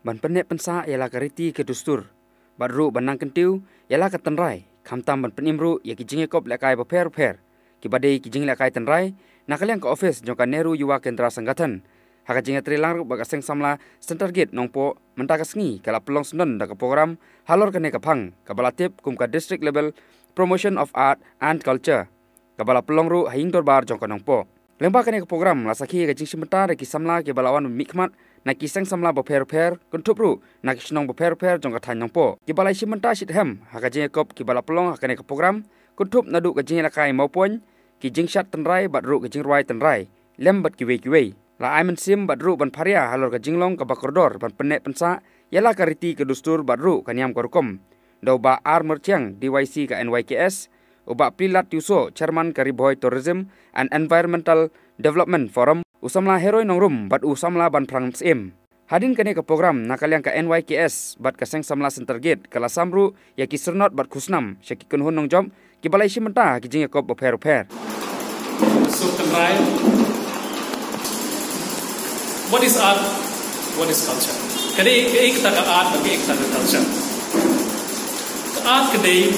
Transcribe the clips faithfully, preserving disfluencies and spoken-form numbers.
ban pynneh pynsah ïa la ka riti ka dustur, bad ruh ban nang kyntiew ïa la ka tynrai, khamtam ban pynim ruh ïa ki jingïakop lehkai bapher bapher, kiba dei ki jinglehkai tynrai na ka liang ka office jong ka Nehru Yuva Kendra Sangathan. Ha ka jingïatreilang ruh bad ka Seng Samla Center Gate Nongpoh mynta ka sngi, ka la pynlong syndon da ka program halor kane ka phang, kaba la tip kum ka District Level Promotion of Art and Culture, kaba la pynlong ruh ha ïing dorbar jong ka Nongpoh. Lyngba kane ka program la sakhi ïa ka jingshim bynta da ki samla kiba la wan mihkhmat na ki seng samla bapher bapher, kynthup ruh na ki shnong bapher bapher jong ka thaiñ Nongpoh, kiba la shim bynta shitrhem ha ka jingïakop kiba la pynlong ha kane ka program, kynthup naduh ka jingïalehkai mawpoiñ, ki jingshad tynrai bad ruh ka jingrwai tynrai, lem bad kiwei kiwei. La ai mynsiem bad ruh ban pharia halor ka jinglong kaba kordor ban pynneh pynsah ïa la ka riti ka dustur bad ruh ka niam ka rukom da u Bah R Myrthiang, D Y C ka N Y K S, u Bah Plilat Tiewsoh, Chairman ka Ri Bhoi Tourism and Environmental Development Forum, u samla Heroi Nongrum bad u samla Banphrang Syiem. Hadien kane ka program, na ka liang ka N Y K S bad ka Seng Samla Center Gate ka la sam ruh ïa ki syrnod bad khusnam sha ki kynhun nongjop kiba la shim bynta ha ki jingïakop bapher bapher. Sur tynrai. What is art? What is culture? Ka dei kaei kata ka art bad kaei kata ka culture? Ka art ka dei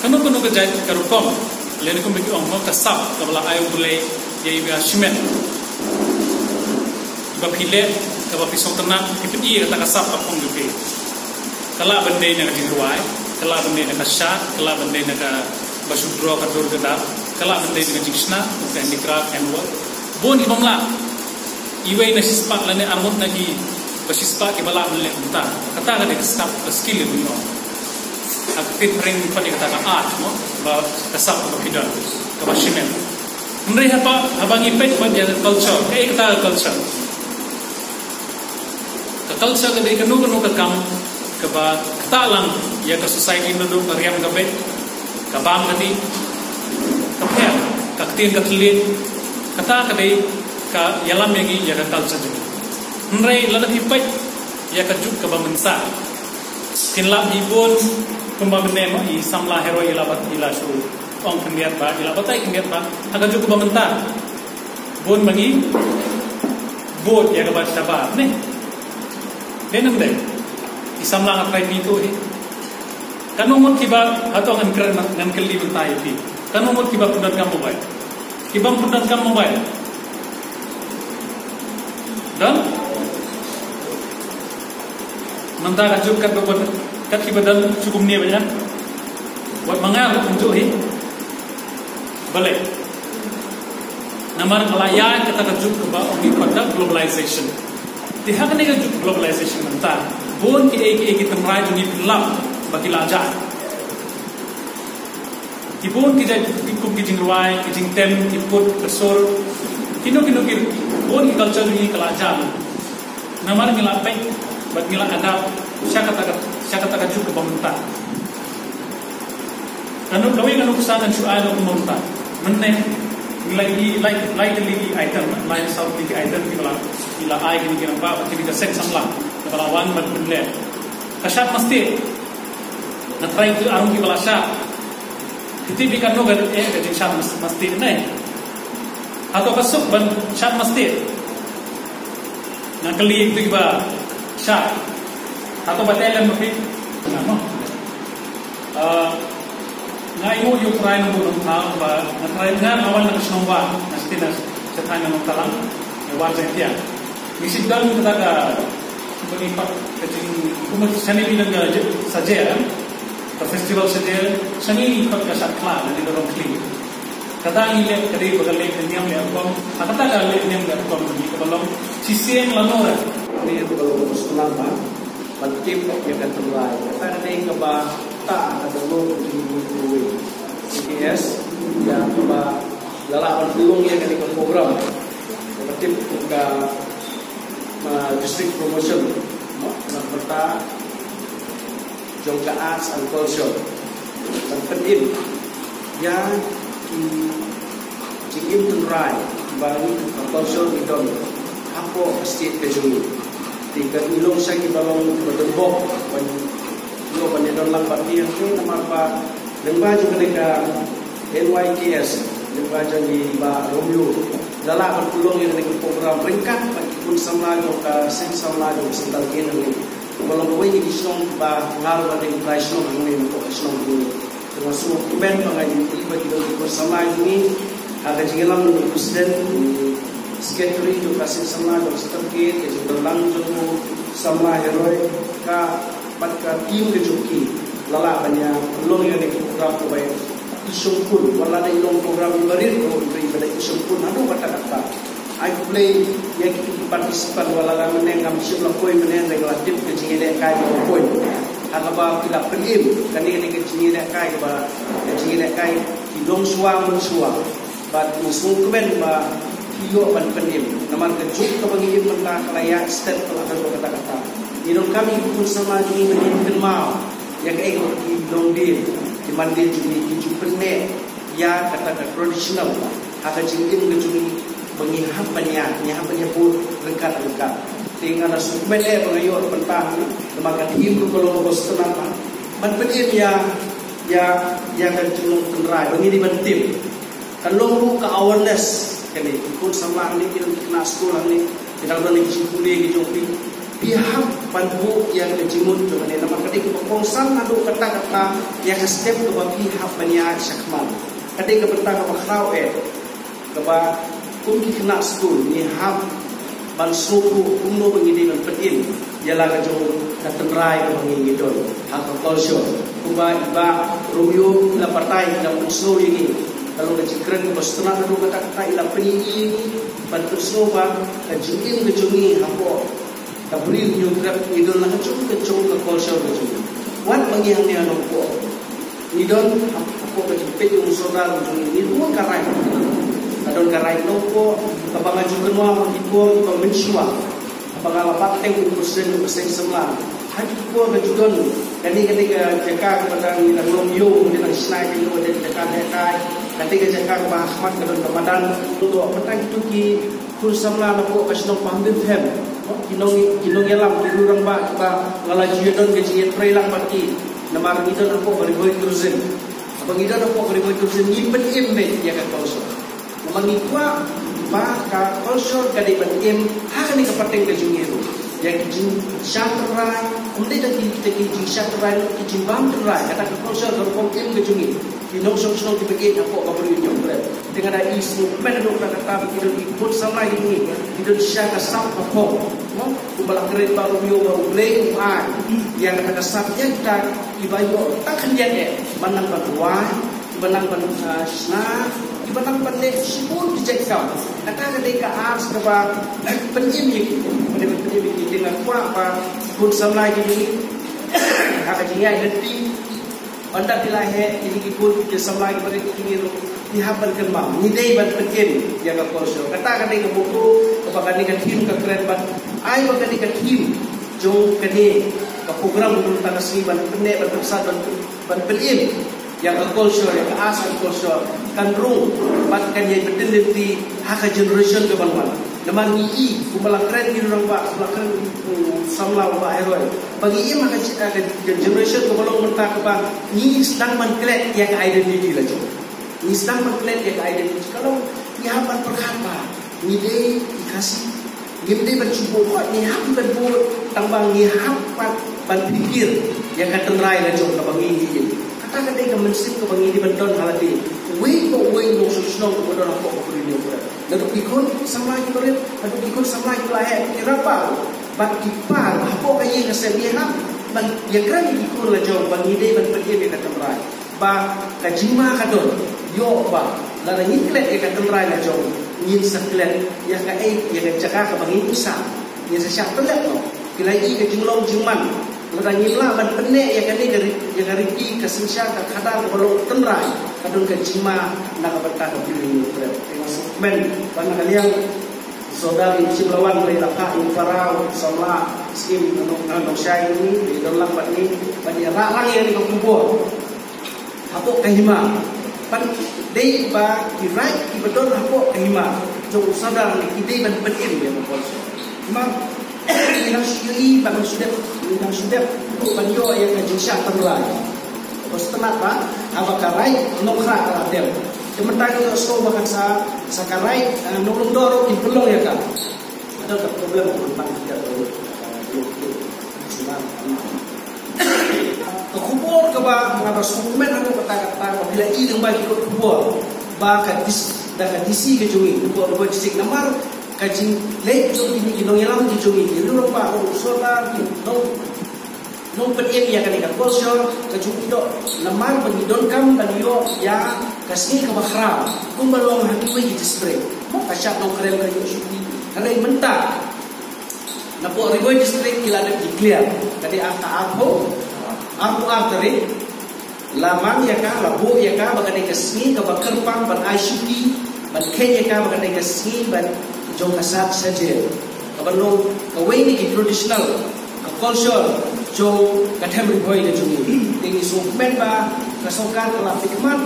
kano kano ka jait ka rukom, lane kumba ki ong mo, ka sap kaba la ai U Blei ïa iba shimet. Ba phi leh, kaba phi sngewtynnat, phi pyni ïa kata ka sap ka phong jong phi. Ka lah ban dei na ka jingrwai, ka lah ban dei na ka shad, ka lah ban dei na kaba shu draw ka dur ka dar, ka lah ban dei na ka jingshna, ka handicraft, handwork. Bun ki bym lah. Iwei na shispah lane arngut na kiba shispah kiba lah ban leh kumta. Kata ka dei ka sap, ka skill ïa u. Ha ka ktien phareng ngi khot ïa kata ka art mo, ba ka sap kaba phi don, kaba shimet. Hynrei haba, haba ngi peit bad ïa ka culture, kaei kata ka culture? Ka culture ka dei kano kano ka kam kaba ktah lang ïa ka society, naduh ka riam ka beit, ka bam ka dih, ka pher, ka ktien ka thylliej, kata ka dei ka ïalam ïa ngi ïa ka culture jong ngi. Hynrei lada phi peit ïa ka juk kaba mynta, phin lap hi bun kumba mynne mo, i samla Heroi i la bat, i la shu ong khyndiat ba, i la batai khyndiat ba ha ka juk kaba mynta bun ba ngi bud ïa kaba shabar ne. Dei ne ym dei? I samla, nga trai phi to hi. Katno ngut kiba, hato ngan kren, ngan kylli mynta ïa phi, katno ngut kiba pyndonkam mobile? Kiba pyndonkam mobile? Don? Mynta ka juk kat ba, kat kiba don shu kumne ba ïa. Wat ma nga ruh kumjuh hi. Balei? Namar ka la ïaid kata ka juk kaba ong ngi pat da globalization. Te ha kane ka juk globalization mynta, bun kiei kiei ki tynrai jong ngi phin lap ba ki la jah. Ki bun ki jait, ki kum ki jingrwai, ki jingtem, ki put, ka sur, kino kino ki, bun ki culture jong ngi ka la jah. Namar ngi la peit bad ngi la adapt sha kata ka, sha kata ka juk kaba mynta. Kano kawei, kano ka sap ngan shu ai noh kumba mynta. Mynne ngi la ïohi lai, lai tylli ki item, lai saw tylli ki item kiba la, ki la ai kine ki rangbah bad kine ki seng samla kiba la wan ban pynleh. Ka shad mastieh. Nga trai ki arngut kiba la shad. Phi tip hi katno ka, eh, ka jingshad mas-, mastieh ne? Hato ka suk ban shad mastieh? Nga kylli ïa kiba shad. Hato ba tei lem ma phi? Nga mo. Ah, nga ïoh ïa u trai Nongbuh Nongthaw ba nga trai, nga wan na ka shnong Wah, nga sdang na sha thaiñ Nongtalang, nga wan Jaintia. Ngi sdang kata ka, kumne pat ka jing, kumne shane ngi dang ka je-, sajer, eh? Ka festival sajer, shane ngi pat ka shad khlad, ngi da rong khlieh. Kata ngi leh ka dei ba ka leh ka niam leh rukom, ha kata ka leh niam leh rukom ngi kaba long shisien lano re. Ngi kaba long sdang ba ban tip ïa ka tynrai. Kata ka dei kaba ta ka dei long jingmut ruwei. C K S ïa kaba la lah ban pynlong ïa kane ka program. Kaba tip ka, ah, district promotion, no? Na ka bynta jong ka arts and culture. Ban pynim ïa ki jingim tynrai ba ngi, ka culture ngi don hapoh ka state ka jong ngi. Te ka ngi long sha kiba long kiba don bok ban ïoh ban ïadon lang bad ngi, namar ba lyngba jong kane ka N Y K S, lyngba jong i Bah Romeo, la lah ban pynlong ïa kane ka program ryngkat bad ki khun samla jong ka seng samla jong ka Central K N L A. Ba long kawei na ki shnong ba ngal ba dei u trai shnong hangne, u trai shnong hangne. Te nga sngewkmen ba nga ïohi ba ki don ki khun samla jong ngi. Ha ka jingïalam u president, u secretary, jong ka seng samla, jong ka certificate, ka jingdon lang jong u samla heroi, ka bad ka team ka jong ki la lah ban ïa pynlong ïa kane ka program kaba i shongkun, wat la dei long program iba rit ruh, iba dei i shongkun haduh katta katta. Ai khublei ïa ki participant, wat la mynne ngam shym la poi mynne, hynrei nga la tip ka jingïalehkai kaba poi. Ha kaba ki la pynim kane, kane ka jingïalehkai kaba, ka jingïalehkai ki long shuwa mun shuwa. Bad nga sngewkmen ba ki ïoh ban pynim. Namar ka juk kaba ngi im mynta ka la ïaid step ka la haduh katta katta. Ngi donkam ïa ki khun samla jong ngi ban kynmaw ïa kaei kaba ki long dien, ki mandien jong ngi, ki ju pynneh ïa kata ka traditional ha ka jingim ka jong ngi, ba ngi hap ban ïa, ngi hap ban ïa bud ryngkat ryngkat. Te nga la sngewkmen eh ba nga ïoh bynta namar ka theme ruh ka long kaba sngewtynnat, ban pynim ïa, ïa, ïa ka jinglong tynrai ba ngi dei ban tip. Kan long ruh ka awareness kane, ki khun samla hangne, ki don ki khynnah skul hangne, ki dang don ki jingpule ki jong phi. Phi hap ban buh ïa ka jingmut jong kane namar ka dei kaba kongsan haduh katta katta ïa ka step kaba phi hap ban ïaid shakhmat. Ka dei ka bynta kaba khraw eh, kaba kum ki khynnah skul ngi hap ban sngewthuh kumno ba ngi dei ban pynim ïa la ka jong ka tynrai kaba ngi, ngi don ha ka culture. Kumba i Bah Romeo i la batai, i la pynsngew ïa ngi, ka long ka jingkren kaba sngewtynnat haduh katta katta, i la pyni ïa ngi ban pynsngew ba ka jingim ka jong ngi hapoh ka Bri u Hynñiewtrep ngi don la ka jong ka jong ka culture ka jong ngi. Wat ma ngi hangne ha Nongpoh, ngi don hapoh ka jingpeit u sordar ka jong ngi, ngi don ka raid. Ka don ka raid Nongpoh kaba nga ju kynmaw ha ki por kiba mynshuwa, kaba nga la bat teng u president u seng samla. Ha ki por ka ju don kane, kane ka jaka kaba dang, ngi dang long ïew, ngi dang shna ïew, kane ka jaka lehkai, kane ka jaka kaba ha khmat ka don ka madan. To mynta kito ki khun samla napoh ka shnong Pahamdienphem, ki nong, ki nongïalam, ki rangbah kiba nga la ju ïadon ka jingïatreilang bad ki. Namar ngi don hapoh ka Ri Bhoi Tourism. Haba ngi don hapoh ka Ri Bhoi Tourism ngi pynim beit ïa ka culture. Namar ngi kwah ba ka culture ka dei ban im ha kane ka pateng ka jong ngi ruh. Ïa ki jingshah tynrai, ym dei tang ki, ki jingshah tynrai, ki jingbam tynrai, kata ka culture ka rukom im ka jong ngi. Ki nongshong shnong kiba ïeit hapoh ka Bri u Hynñiewtrep. Te nga da i sngewkmen haduh katta katta ba ki don ki khun samla ki, ki don sha ka sap ka phong. Mo, kumba la kren Bah Romeo ba U Blei u ai ïa kata ka sap ïa kita kiba ïoh tang khyndiat eh ban nang ban wai, kiba nang ban, ah, shna, kiba nang ban leh shibun ki jait kam. Kata ka dei ka ars kaba pynim ïa ki, kaba pynim ïa ki. Te nga kwah ba ki khun samla ki, ha ka jingïaid lynti, ynda phi la heh ïa ki khun ki samla kiba rit ki, ngi ruh ngi hap ban kynmaw, ngi dei ban pynim ïa ka culture. Kata ka dei ka motto kaba kane ka theme ka kren bad ai ba kane ka theme jong kane ka program mynta ka sngi ban pynneh, ban pynsad, ban, ban pynim ïa ka culture, ïa ka ars and culture, kan rung bad kan ïai pyntip lynti ha ka generation kaban wan. Namar ngi i, kumba la kren ki rangbah, kumba la kren u samla u Bah Heroi, ba ngi im ha ka, ha ka generation kaba long mynta kaba ngi sdang ban klet ïa ka identity la jong. Ngi sdang ban klet ïa ka identity, ka long ngi hap ban pyrkhat ba ngi dei ki Khasi. Ngim dei ban shu bud hooid, ngi hap ban bud, tang ba ngi hap pat ban pyrkhat ïa ka tynrai la jong kaba ngi, ngi im. Kata ka dei ka mynsiem kaba ngi dei ban don ha lade uwei pa uwei u nongshong shnong uba don hapoh ka Bri u Hynñiewtrep. Naduh ki khun samla kiba rit, naduh ki khun samla kiba la heh, ki rangbah bad ki para hapoh ka ïing ka sem, ngi hap ban ïakren ïa ki khun la jong ba ngi dei ban pynim ïa ka tynrai. Ba ka jingma ka don, ïoh ba lada ngin klet ïa ka tynrai la jong, ngin sa klet ïa kaei, ïa ka jaka kaba ngin ïoh sa, ngin sa shah pynlong noh. Ki la i ka jinglong jingman. Lada ngim lah ban pynneh ïa kane ka ri-, ïa ka riti, ka synshar, ka khadar kaba long tynrai, ka don ka jingma na ka bynta ka Bri u Hynñiewtrep. Te nga sngewkmen ba na ka liang Sordar i shim la wan, hynrei la phah ïa u para, u samla skim, nong, nongshai ngi, i don lang bad ngi, ban ïa rah lang ïa kane ka khubor hapoh ka hima. Ban dei ba ki raid kiba don hapoh ka hima jong u Sordar ngi, ki dei ban pynim ïa ka culture. Namar ngi nang shu ïohi, ba nang shu dep, ngi nang shu dep ruh ban ïoh ïa ka jingshah tynrai. Ba sngewtynnat ba haba ka raid Nongkhrah ka la dem, te mynta ngi ïohsngew ba kan sa, sa ka raid, eh, Nonglyngdoh ruh kin pynlong ïa ka. Ka don ka problem ba mynta ngi ïoh, eh, ïoh, ïoh. Ka khubor kaba nga ba sngewkmen hangne kata kata ba phi la i lyngba ki kot khubor ba ka dis da ka D C ka jong ngi, ka khubor ba jisik namar ka jingleh jong kine ki nongïalam ki jong ngi, ki riew rangbah, ki sorkar, ki nong nongpynim ïa kane ka culture ka jong ngi, namar ba ngi donkam ban ïoh ïa ka sngi kaba khraw kumba long ha kiwei ki district. Mo ka shad Nongkrem ka ïoh shuki. Hynrei mynta napoh Ri Bhoi District ki la dep declare ka dei ar ta arphew, arphew ar tarik. La mang ïa ka, la buh ïa ka ba ka dei ka sngi kaba kyrpang ban ai shuki, ban kheiñ ïa ka ba ka dei ka sngi ban jong ka Sat Sajer, kaba long kawei na ki traditional, ka culture jong ka them Ri Bhoi ka jong ngi. Te ngi sngewkmen ba ka sorkar ka la pyrkhat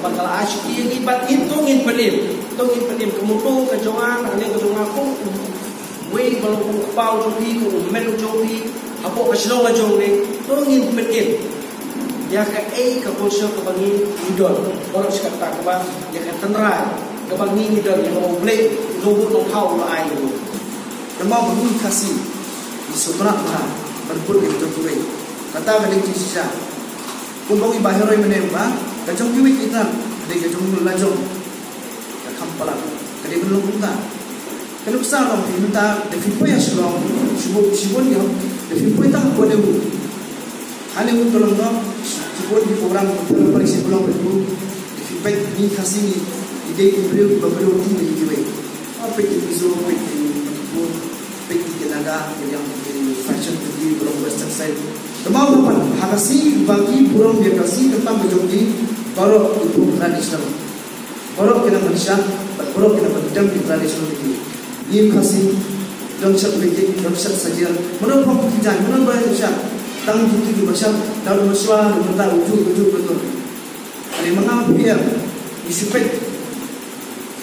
bad ka la ai shuki ïa ngi bad ngi to ngin pynim, to ngin pynim, ka motto ka jong nga, ka jong nga kum wei ba long u kpa u jong phi, u kmen u jong phi hapoh ka shnong ka jong ngi. To ngin pynim ïa kaei ka culture kaba ngi ngi don. Baroh shi katta kaba ïa ka tynrai kaba ngi ngi don, ïa kaba U Blei u nongbuh nongthaw u la ai ïa ngi. Namar ba ngi Khasi ngi sngewtynnat bha ban put ïa ka jong kiwei. Kata ka dei jingshisha. Kumba ngi Bah Heroi mynne ba ka jong kiwei ki tnat ka dei ka jong la jong. Ka kham palat. Ka dei ban long kumta. Ka nuksa long phi mynta da phi poi ha Shillong, shibun shibun ïa da phi poi tang ha Hollywood. Hollywood ka long noh shibun ki program ki program pari shi long phi da phi peit ngi Khasi ngi dei ki briew ba briew ti da kiwei. Oh, peit ki Mizo, peit ki Manipur, peit ki Naga, ki yang ki fashion ki briew western style. Tama ba pan ha Khasi ba ki burom ïa Khasi tentang ka jong ki baroh ki traditional. Baroh ki nang ban shad bad baroh ki nang ban dem ki traditional ki. Ngi Khasi don shat mejik, don shat sajian. Mano ba ki jai, mano ba ki shad. Tang ki tu ki ba shad, dau ba shwa, ba ta uju uju betul. Ani manga phi em, issue pek.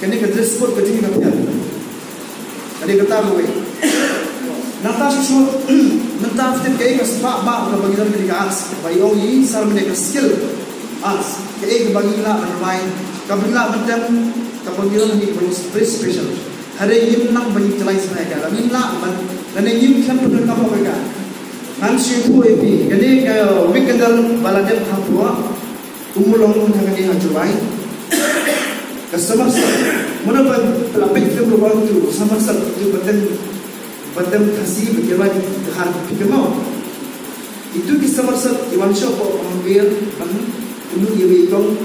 Kane ka dress code ka jing ka phi em. Ka dei kata kawei. Nangta shuh shuh mynta phi tip kaei ka spah ba ka ba ngi don ka dei ka arts. Ba i ong i sar mynne ka skill arts. Kaei ka ba ngi lah ban rwai, ka ba ngi lah ban tem, ka ba ngi don ni ka ba long very special. Hynrei ngim nang ban utilize ba ka, ngim lah ban, lane ngim khlem pyndonkam ba ka. Ngan shu ïathuh ïa phi, kane ka weekender ba la dep hapdeng u Mulong ha kane ha Jowai. Ka somersault. Mano ba la peit film ruh ba tu somersault tu ba tem, ba tem Khasi ba kyrwai ha phi kynmaw. Itu ki somersault ki wan shuh hapoh Pamir ban unu ïa i kong.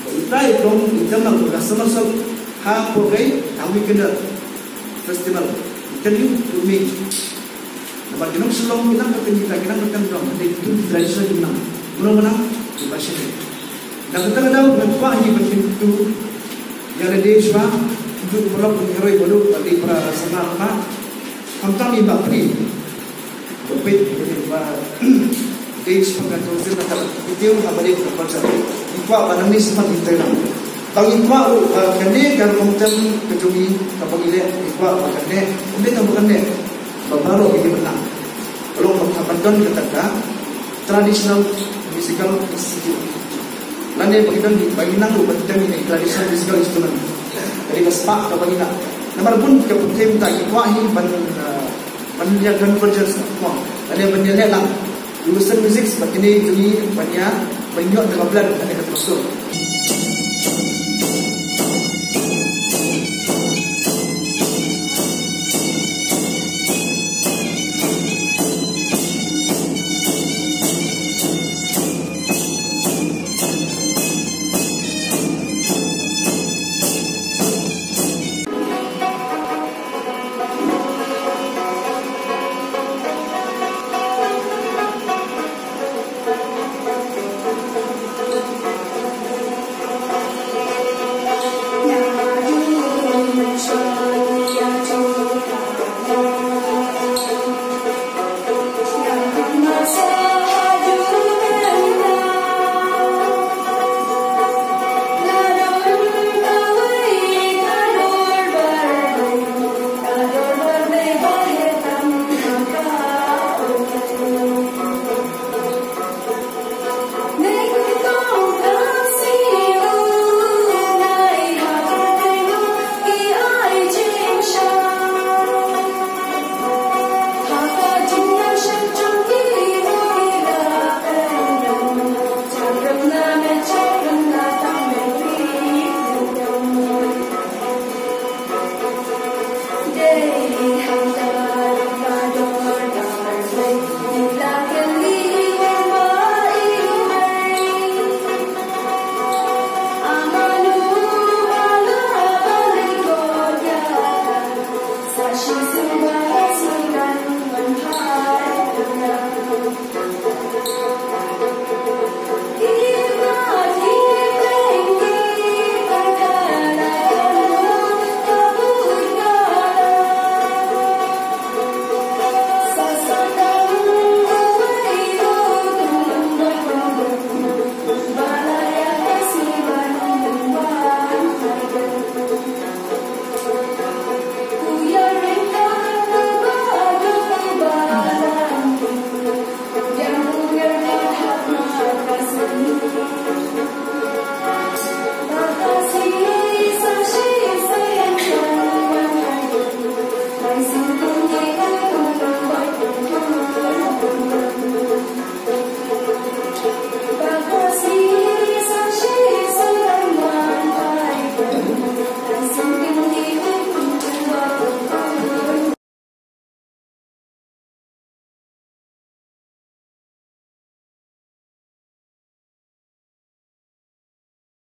Ba i trai i kong i jam lang ka somersault hapoh kai ha weekender festival. Kan ïoh tu mi. Namar ki nong Shillong ki nang ka kynti ta, ki nang ka kynti ta, dei tu ki traditional ki nang. Mano mano ki ba shi. Na kata ka daw ban kwah hi ban kyntu. Ïa lade shuwa, kyntu ki paralok ki heroi balu, ba dei para samla ma. Khamtam i ba pri. Ba peit ba dei ba dei shuwa ka tu sir na ka video ha ba dei ka culture. Ngi kwah ba nang ni smat ngi tei nang. Ba ngi kwah ruh ba kane ka rukom tem ka jong ngi kaba ngi leh, ngi kwah ba kane, ym dei tang ba kane. Ba baroh ki dei ban nang. Ka long ba ka ban don kata ka traditional musical institute. Lane ba ki don ba ki nang ruh ban tem ïa traditional musical instrument. Ka dei ka spah kaba ngi nang. Namar bun ka pyrthei mynta ki kwah hi ban, ah, ban ïa convergence, kwah. Lane ban ïa leh lang. Western music bad kine jong ngi ban ïa, ban ïoh da ka blend, da ka tmsur.